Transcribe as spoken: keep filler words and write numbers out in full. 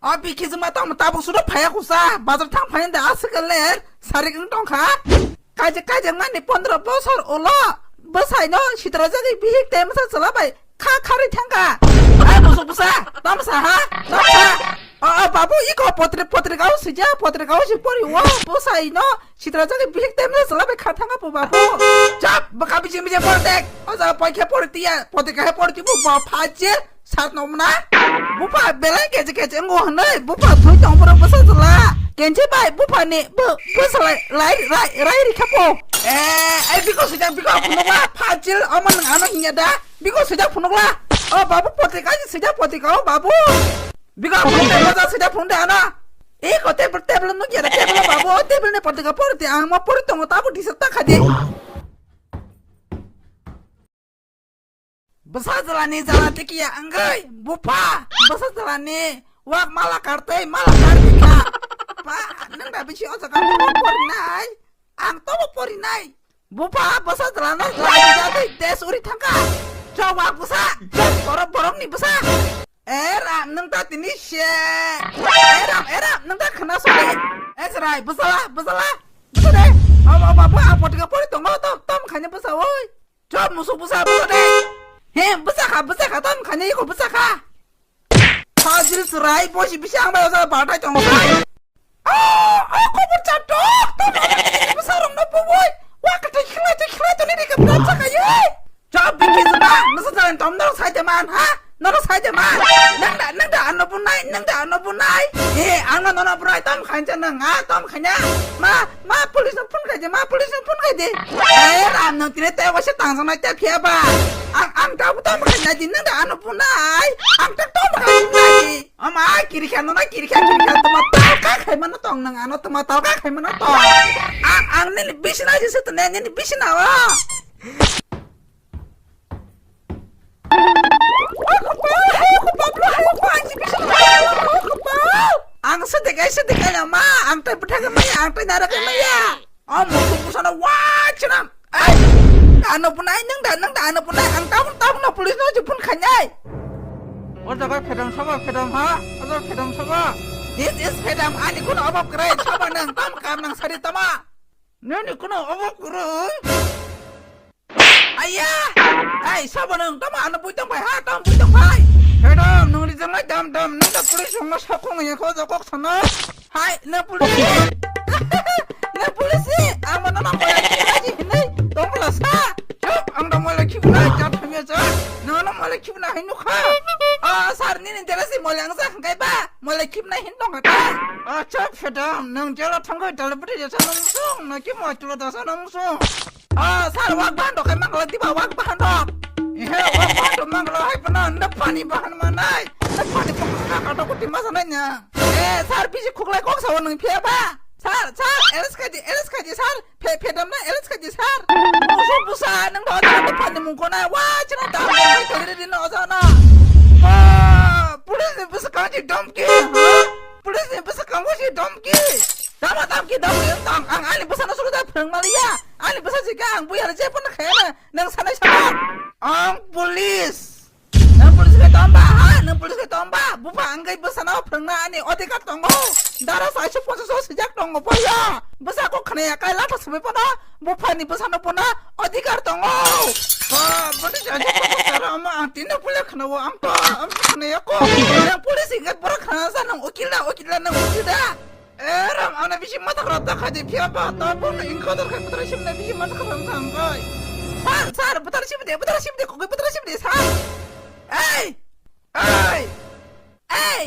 O bikhi juma tong tabuk sudo phaya kusa. Bazar thang phaya da aswk ler. Sarik wng tong kha. Kaijak kaijak mani pondro bosor ulo. Bwsai no sitra jagwi bihik te masa chwla bai kha kharwi thang kha. Ai musuk bwsa. Tamo sa ha? Tamo sa? O, o, babu, iko potri-, potrika o swijak, potrika o si pori o. Bwsai no sitra jagwi bihik te masa chwla bai kha thang kha po babu. Chap, bwkha bijing bijing pori tek. O jaga poi khe pori tiya, potrika he pori tibu bo phajil. Sat no mna? Bupha belai keche keche wngkha hwnwi bupha thwi tong borok bwsa chwla. Kenchi bai bupha ni bw-, bwsa lai, lai, rai, rai rikha po. Eh, ai biko swijak biko phunukla phajil omo nwng ano hinya da? Biko swijak phunukla. O babu potrika ni swijak potrika o babu. Biko phunuk da bwsa swijak phunuk da ano. Iko table, table nukya da table o babu o table ni potrika pori ti ang ma pori tongo tabu disa ta kha di. Bwsa jwlani jala tikiya wngwi bupha bwsa jwlani wak mala kartwi mala karwi kha. Ba, nwng da bisi o jaga o porinai? Ang tobo porinai. Bupha bwsa jwlano jwlani jatwi des uri thangkha. Chok wak bwsa, chok borok borokni bwsa. Eram, nwng ta tini se. Eram, eram, nwng ta khna sori. Esrai, bwsala, bwsala. Bwsa de. Abo, abo, abo, ang potrika pori tongo, tom, tom khaina bwsa, oi. Chop musuk bwsa bwsa de. He bwsa kha bwsa kha tam khani ko bwsa kha. Phajil chwrai bosi bisi ang bai oja batai tong sai. Oh, oh, khobor chato. Tam bwsa rong no bubui. Wa kata khilai te khilai to ni ka bwsa kha ye. Chop biki zuma. Nasa jalan tom dong sai te man ha. Nono sai de ma. Nang da, nang da ano bunai, nang da ano bunai. Eh, ang no nono bunai tom khain cha nang, ah, tom khain ya. Ma, ma police no phone khai de, ma police no phone khai de. Eh, ram no tine te wase tang jang nai te phia ba. Ang, ang da bu tom khain na di nang da ano bunai. Ang ta tom khain bunai. Ama kiri khan no na kiri khan kiri khan toma tal ka khai mano tong nang ano toma tal ka khai mano tong. Ang, ang ne ni bisi na jese to ne ni bisi na wa. Ang sedek ai sedek ai ma, ang tai bwthai maya, ang tai nara maya. O musuk musana wa chinam. Ai, ano punai nang da nang da ano punai ang tabun tabun no police no jipun khanyai. O jaga phedam saba phedam ha, o jaga phedam saba. This is phedam ani kuno obab krai saba nang tam kam nang sari tama. Nini kuno obab kuru. Aiya! Ai, sabo nwng tamo ano bui tong bai ha, tamo bui tong bai. Madam, nwng rijak nai dam dam, nwng da police rok no sakong ya kho jokok sana. Hai, na police. Na police ni, amo na na moila khibu nai hinai, tong bla sa. Chop, ang da moila khibu nai, chat thangya cha. Na na moila khibu nai hinu kha. Ah, sir, nini dress si moila ang sa hangkai ba. Moila khibu nai hin tong kha ta. Ah, chop, madam, nwng jela thangkai dal bri ya sa nwng sung, na ki mo chulo da sa nwng sung. Ah, sir, wak bahan rok khai mangla diba, wak bahan rok. Ehe, wak bahan rok mangla hai pano, na pani bahan manai. Na pani pokok ka kato kuti masa nai nya. Eh, sir, bisi khuklai kok sawo nwng phiya ba. Sir, sir, arrest khai di, arrest khai di, sir. Phe, phedam na arrest khai di, sir. Musu busa, nwng da da pani mungko na. Wa, chino da, da, da, da, da, da, da, da. Ah, police ni busa kang ji dom ki. Ha? Police ni bwsa kango si domki. Tama domki domki tong ang ani bwsa no suruda phwrwng maliya. Ani bwsa si ka ang buya je pon khaya na nang sanai sama. Ang police. Nang police ke tomba ha, nang police ke tomba. Bupa ang kai bwsa no phwrwngna ani odhikar tongo. Dara saisho ponchash o sijak tongo boya. Bwsa ko khnaya kai latha sumai pono. Buphani bwsano pono adhikar tongo. Ba, bwtwi jani bwsano tara omo ang tini puila khnawo, ang to, ang to khnaya ko. Nang police hingke borok khna sa nang ukil da, ukil da, nang ukil da. Eh, ram, ano bisi matha khara ta khaji phiya ba, ta bono inko dor khai bwtara simna bisi matha khara ta ang kai. Sir, sir, bwtara simde, bwtara simde, kokoi bwtara simde, sir. Ei! Ei! Ei!